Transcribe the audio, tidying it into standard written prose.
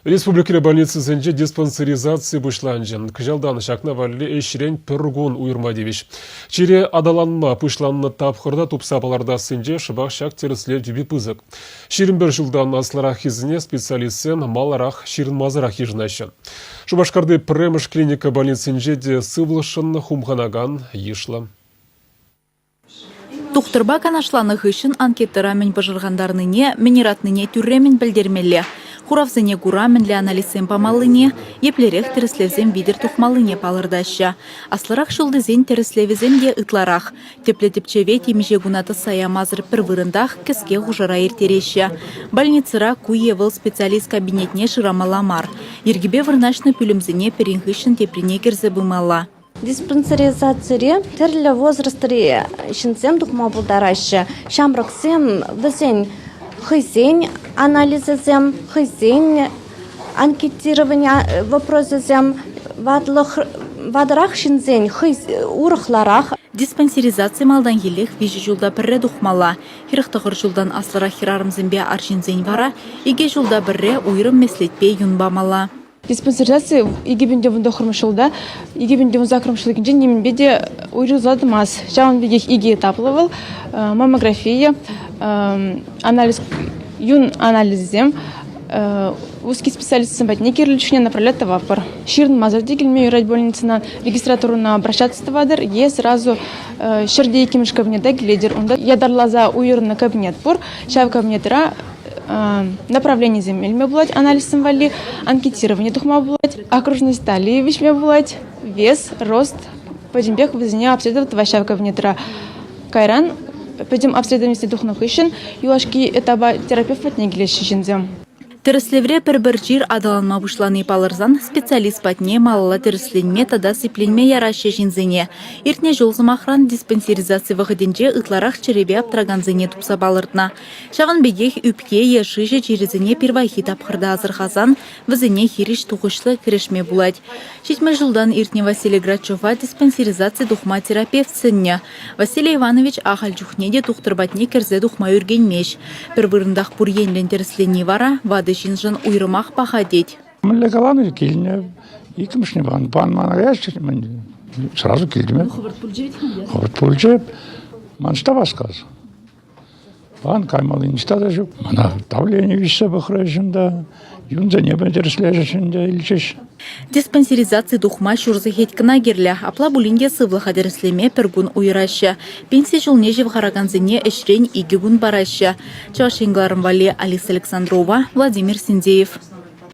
Республикӑри больницӑсенче диспансеризаци пуҫланчӗ. Кӑҫалтан ҫакна валли ӗҫрен пӗр кун уйӑрма тивӗҫ. Чире аталанма пуҫланнӑ тапхӑрта тупса палӑртассинче шӑпах ҫак тӗрӗслев тӳпи пысӑк. 21 ҫултан аслӑраххисене специалистсем маларах ҫырӑнмасӑрах йышӑнаҫҫӗ. Шупашкарти пӗрремӗш клиника больницинче те сывлӑшшӑн хумханакан йышлӑ. Тухтӑрпа канашланӑ хыҫҫӑн анкетӑра мӗн пӑшӑрхантарнине, мӗн ыратнине тӳрремӗн пӗлтермелле. Хуравсене кура мӗнле анализсем памаллине, еплерех тӗрӗслевсем витӗр тухмаллине палӑртаҫҫӗ. Аслӑрах ҫултисен тӗрӗслевӗсем те ытларах. Тӗплӗ тӗпчеве темиҫе куна тӑсса ямасӑр пӗр вырӑнтах кӗске хушӑра ирттереҫҫӗ. Больницӑра ку е вӑл специалист кабинетне шырамалла мар. Йӗркепе вырнаҫнӑ пӳлӗмсене пӗрин хыҫҫӑн теприне кӗрсе пымалла. Диспансеризацире тӗрлӗ возрастри ҫынсем тухма пултараҫҫӗ. Ҫамрӑксем вӗсен хӑйсен анализӗсем, хӑйсен анкетировани вопросӗсем, ватлӑх ватӑрах ҫынсен хӑй урӑхларах. Диспансеризаци малтанхиллех виҫӗ ҫулта пӗрре тухмалла. 49 ҫултан аслӑрах хӗрарӑмсемпе арҫынсен вара икӗ ҫулта пӗрре уйрӑм меслетпе юн памалла. Диспансеризаци 2019 ҫулта, 2018 ҫулхинчен нимӗнпе те уйрӑлса тӑмасть. Ҫавӑн пекех икӗ этаплӑ вӑл: маммография, анализ, юн анализӗсем, узкий специалистсем патне кирлӗ чухне направлять тӑватпӑр. Ҫырӑнмасӑр те килме юрать больницӑна, регистратурӑна обращаться тӑватӑр е сразу ҫӗрте иккӗмӗш кабинета килетӗр. Унта ятарласа уйӑрнӑ кабинет пур. Ҫав кабинетра направленисем илме пулать анализсем валли, анкетировани тухма пулать, окружность талии виҫме пулать, вес, рост пӗтӗмпех вӗсене обследовать тӑваҫҫӗ ҫав кабинетра. Кайран пӗтӗм обследованисене тухнӑ хыҫҫӑн юлашки этапа терапевт патне килеҫҫӗ ҫынсем. Тӗрӗслевре пӗр-пӗр чир аталанма пуҫлани палӑрсан специалист патне малалла тӗрӗсленме тата сипленме яраҫҫӗ ҫынсене. Иртнӗ ҫул, сӑмахран, диспансеризаци вӑхӑтӗнче ытларах чӗрепе аптӑракансене тупса палӑртнӑ. Ҫавӑн пекех ӳпке е шыҫӑ чирӗсене пирвайхи тапхӑрта асӑрхасан вӗсене хирӗҫ тухӑҫлӑ кӗрешме пулать. 70 ҫултан иртнӗ Василий Грачева диспансеризаци тухма терапевт сӗннӗ. Василий Иванович ахаль чухне те тухтӑр патне кӗрсе тухма ӳркенмест. Пӗр вырӑнтах пур енлӗн тӗрӗслени вара ватӑ ҫыншӑн уйрӑмах паха тет. Мӗнле каланӑ килнӗ. Иккӗмӗшне пан, пан мана каясчӗ. Сразу килтӗм. Хӑвӑрт пулчӗ вӗт-ха. Хӑвӑрт пулчӗ. Ман ӑҫта васкас? Пан каймалли ниҫта та ҫук. Мана давлени виҫсе пӑхрӗҫ унта, юнсене тӗрӗслерӗҫ ӗнтӗ, илчӗҫ. Диспансеризаци тухма ҫур сехет кӑна кирлӗ. Апла пулин те сывлӑха тӗрӗслеме пӗр кун уйӑраҫҫӗ. Пенси ҫулне ҫывхаракансене ӗҫрен икӗ кун параҫҫӗ. Чӑваш Ен кӑларӑм валли Алиса Александрова, Владимир Синдеев.